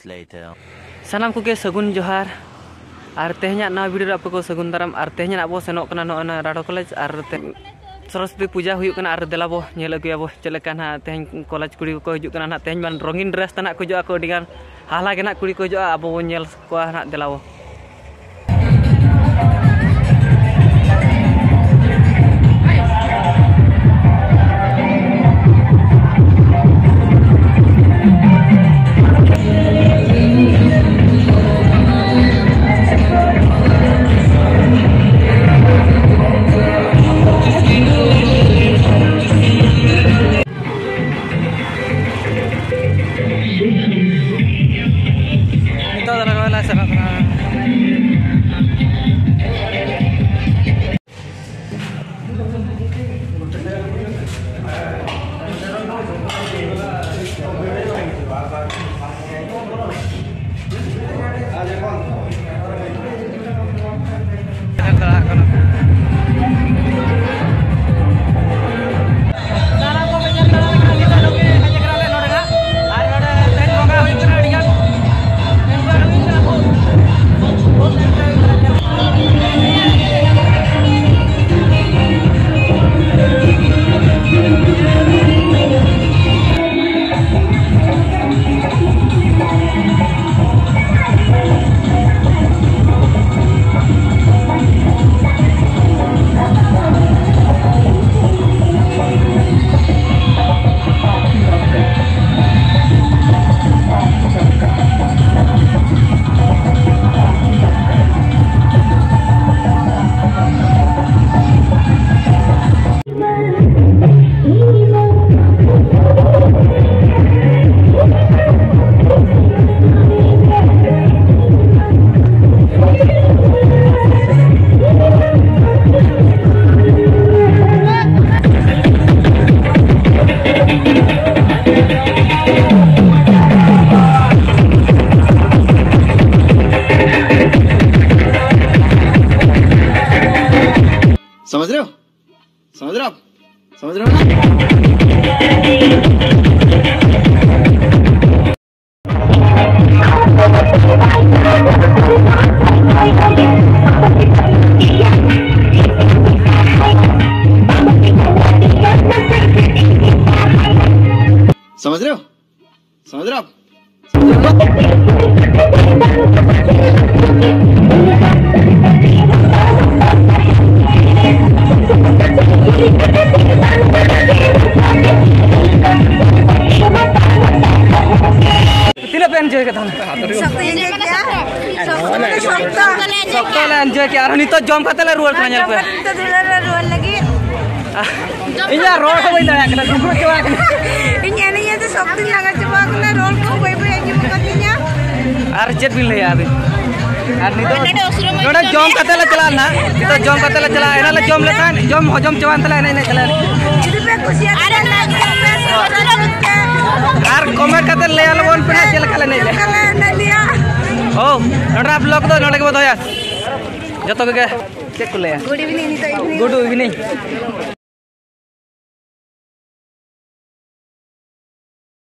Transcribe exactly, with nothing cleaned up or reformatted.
Later. ᱥᱟᱱᱟᱢ ᱠᱚᱜᱮ ᱥᱟᱹᱜᱩᱱ ᱡᱚᱦᱟᱨ᱾ ᱟᱨ ᱛᱮᱦᱮᱧᱟᱜ ᱱᱟᱣᱟ ᱵᱷᱤᱰᱤᱭᱳ ᱨᱮ ᱟᱯᱮ ᱠᱚ ᱥᱟᱹᱜᱩᱱ ᱫᱟᱨᱟᱢ᱾ ᱟᱨ ᱛᱮᱦᱮᱧᱟᱜ ᱟᱵᱚ ᱥᱮᱱᱚᱜ ᱠᱟᱱᱟ ᱱᱚᱜᱼᱚᱭ ᱱᱚᱣᱟ ᱨᱟᱲᱚ ᱠᱚᱞᱮᱡᱽ, ᱟᱨ ᱛᱮ-, ᱥᱚᱨᱚᱥᱚᱛᱤ ᱯᱩᱡᱟ ᱦᱩᱭᱩᱜ ᱠᱟᱱᱟ᱾ ᱟᱨ ᱫᱮᱞᱟ ᱵᱚ ᱧᱮᱞ ᱟᱹᱜᱩᱭᱟᱵᱚ ᱪᱮᱫ ᱞᱮᱠᱟ ᱱᱟᱦᱟᱜ ᱛᱮᱦᱮᱧ ᱠᱚᱞᱮᱡᱽ ᱠᱩᱲᱤ ᱠᱚᱠᱚ ᱦᱤᱡᱩᱜ ᱠᱟᱱᱟ ᱱᱟᱦᱟᱜ᱾ ᱛᱮᱦᱮᱧ ᱢᱟ ᱨᱚᱝᱜᱤᱱ ᱰᱨᱮᱥ ᱛᱮ ᱱᱟᱦᱟᱜ ᱠᱚ ᱦᱤᱡᱩᱜᱼᱟ ᱠᱚ, ᱟᱹᱰᱤ ᱜᱟᱱ ᱦᱟᱦᱞᱟ ᱜᱮ ᱱᱟᱦᱟᱜ ᱠᱩᱲᱤ ᱠᱚ ᱦᱤᱡᱩᱜᱼᱟ᱾ ᱟᱵᱚ ᱵᱚᱱ ᱧᱮᱞ ᱠᱚᱣᱟ ᱱᱟᱦᱟᱜ, ᱫᱮᱞᱟ ᱵᱚ᱾ ᱱᱤᱛᱚᱜ ᱫᱚ ᱞᱟᱜᱟᱣ ᱮᱱᱟ, ᱥᱮᱱᱚᱜ ᱠᱟᱱᱟ᱾ समझ रहे हो? समझ रहे हो आप? समझ रहे हो ना? समझ रहे हो? समझ रहे हो आप? ᱛᱤᱱᱟᱹᱜ ᱯᱮ ᱮᱱᱡᱚᱭ ᱠᱮᱫᱟ? ᱥᱚᱠᱛᱚ ᱮᱱᱡᱚᱭ ᱠᱮᱫᱟ᱾ ᱥᱚᱠᱛᱚ, ᱥᱚᱠᱛᱚ᱾ ᱥᱚᱠᱛᱚ ᱞᱮ ᱮᱱᱡᱚᱭ ᱠᱮᱫᱟ᱾ ᱟᱨᱦᱚᱸ ᱱᱤᱛᱚᱜ ᱡᱚᱢ ᱠᱟᱛᱮ ᱞᱮ ᱨᱩᱣᱟᱹᱲ ᱠᱟᱱᱟ, ᱧᱮᱞ ᱯᱮ᱾ ᱱᱤᱛᱚᱜ ᱫᱚ ᱞᱮ ᱨᱩᱣᱟᱹᱲ ᱞᱟᱹᱜᱤᱫ᱾ ᱤᱧᱟᱜ ᱨᱚᱲ ᱦᱚᱸ ᱵᱟᱹᱧ ᱫᱟᱲᱮᱭᱟᱜ ᱠᱟᱱᱟ, ᱰᱩᱵᱟᱹ ᱪᱟᱵᱟ ᱠᱟᱱᱟ᱾ ᱤᱧ ᱮᱱᱮᱡ ᱮᱱᱮᱡ ᱛᱮ ᱥᱚᱠᱛᱚᱧ ᱞᱟᱸᱜᱟ ᱪᱟᱵᱟ ᱟᱠᱟᱱᱟ, ᱨᱚᱲ ᱠᱚ ᱵᱟᱹᱭ ᱵᱟᱹᱭ ᱟᱸᱡᱚᱢᱚᱜ ᱠᱟᱱ ᱛᱤᱧᱟ᱾ ᱟᱨ ᱪᱮᱫ ᱵᱤᱱ ᱞᱟᱹᱭᱟ ᱟᱹᱵᱤᱱ? ᱟᱨ ᱱᱤᱛᱚᱜ ᱱᱚᱰᱮ ᱡᱚᱢ ᱠᱟᱛᱮ ᱞᱮ ᱪᱟᱞᱟᱜᱼᱟ ᱱᱟᱦᱟᱜ᱾ ᱱᱤᱛᱚᱜ ᱡᱚᱢ ᱠᱟᱛᱮ ᱞᱮ ᱪᱟᱞᱟᱜᱼᱟ᱾ ᱮᱱᱟᱝ ᱞᱮ ᱡᱚᱢ ᱞᱮᱠᱷᱟᱱ, ᱡᱚᱢ ᱦᱚᱡᱚᱢ ᱪᱟᱵᱟᱭᱮᱱ ᱛᱟᱞᱮᱭᱟ ᱮᱱᱮᱡ ᱮᱱᱮᱡ ᱛᱟᱞᱮ᱾ ᱡᱩᱫᱤ ᱯᱮ ᱠᱩᱥᱤᱭᱟᱜ ᱠᱷᱟᱱ like, comment ᱯᱮ᱾ ᱟᱨ comment ᱠᱟᱛᱮ ᱞᱟᱹᱭ ᱟᱞᱮ ᱵᱚᱱ ᱯᱮ ᱱᱟᱦᱟᱜ ᱪᱮᱫ ᱞᱮᱠᱟ ᱞᱮ ᱮᱱᱮᱡ ᱞᱮᱫ᱾ ᱪᱮᱫ ᱞᱮᱠᱟ ᱞᱮ ᱮᱱᱮᱡ ᱞᱮᱫᱼᱟ᱾ ᱳ, ᱱᱚᱰᱮᱱᱟᱜ vlog ᱫᱚ ᱱᱚᱰᱮ ᱜᱮᱵᱚ ᱫᱚᱦᱚᱭᱟ᱾ ᱡᱚᱛᱚ ᱠᱚᱜᱮ ᱪᱮᱫ ᱠᱚ ᱞᱟᱹᱭᱟ? Good evening, ᱱᱤᱛᱚᱜ evening᱾ Good evening᱾